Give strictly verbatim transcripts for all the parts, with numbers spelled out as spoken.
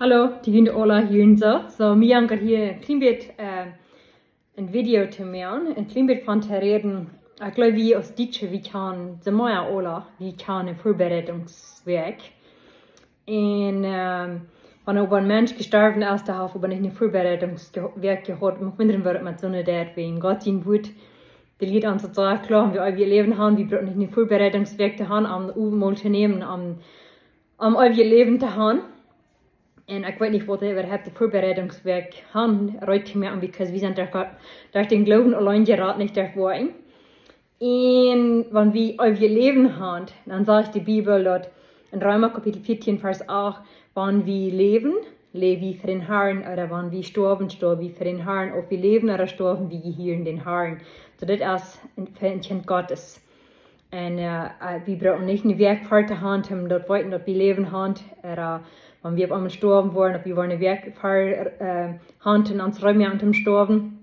Hallo, dee Winde Ola hia un soo. Soo, mie jankat hia een kjlien bät, äh, een Video to moaken, een kjlien bät von to räden. Ekj jleew, wie aus Dietsche, wie kjanen soo mea Ola, wie kjanen Väabereitungswoakj. Un, ähm, wan oba een Mensch jestorwen es, dan haft oba nich eene Väabereitungswoakj jehaut. Mie wundren, woo daut met soone Tiet, wäajen Gott sien Wuat, dee lieet ons daut soo kloa, wie wie Läwen haben, wie brucken nich eene Väabereitungswoakj to haben, om Owentmol to nämen, om, om wie Läwen to haben. Un ekj weet nich, waut wie äwahaupt de Väabereitungswoakj haben, reed to moaken, because wie sent derch Gott, derch dän Gloowen auleen jerat, nich derch Woakjen. Un wan wie wie Läwen haben, dan sajcht de Bibel daut en Reema Kapitel vieetieen, Varsch acht, wan wie läwen, läw wie fa dän Harn, ooda wan wie stoawen, stoaw wie fa dän Harn, auf wie läwen ooda stoawen, wie jehieren dän Harn. Soo, dit es een, fa een Kjint Gottes. Un, äh, äh, wie brucken nich eene Woakj ver to haben, om daut weeten, daut wie Läwen haben, ooda wan wie opp eemol stoawen woaren, daut wie woaren eene Woakj ver, äh, haben, ons reed moaken om to stoawen.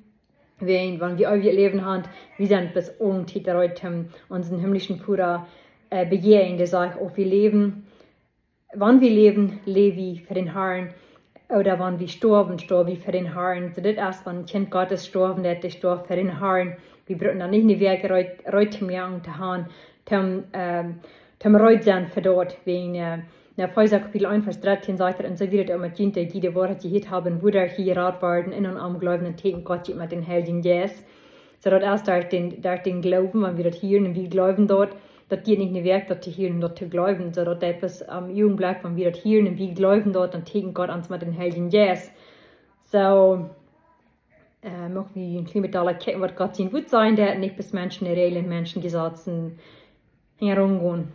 Wäajen, wan wie wie Läwen haben, wie sent bat aule Tiet reed, om onsen himmlischen Voda, äh, bejäajnen, dee sajcht, auf wie läwen, wan wie läwen, läw wie fa dän Harn, ooda wan wie stoawen, stoaw wie fa dän Harn. Soo, dit es, wan een Kjint Gottes stoawen deit, dee stoaft fa dän Harn. Wie brucken dan nich eene Woakj reed, reed to moaken to haben, om, ähm, om reed sennen fa daut. Wäajen, äh, en Efeesa Kapitel eent, Varsch dartieen sajcht et, un soo wia et uk met junt, dee de Woarheit jehieet haben, woo jie jerat worden, un aun am jleewden, un tieekjend Gott junt met dän Heiljen Jeist. Soo, daut es derch dän, derch dän Gloowen, wan wie daut hieren un wie jleewen daut, daut deit nich eene Woakj, daut to hieren un daut to jleewen. Soo, daut deit bloos aum Uagenblekj, wan wie daut hieren un wie jleewen daut, dan tieekjent Gott ons met dän Heiljen Jeist. Soo, äh, mucht wie een kjlien bät dolla kjikjen, waut Gott sien Wuat sajcht, daut nich bloos Menschen äare Räajlen, Menschen äare Jesazen hinjarumgonen.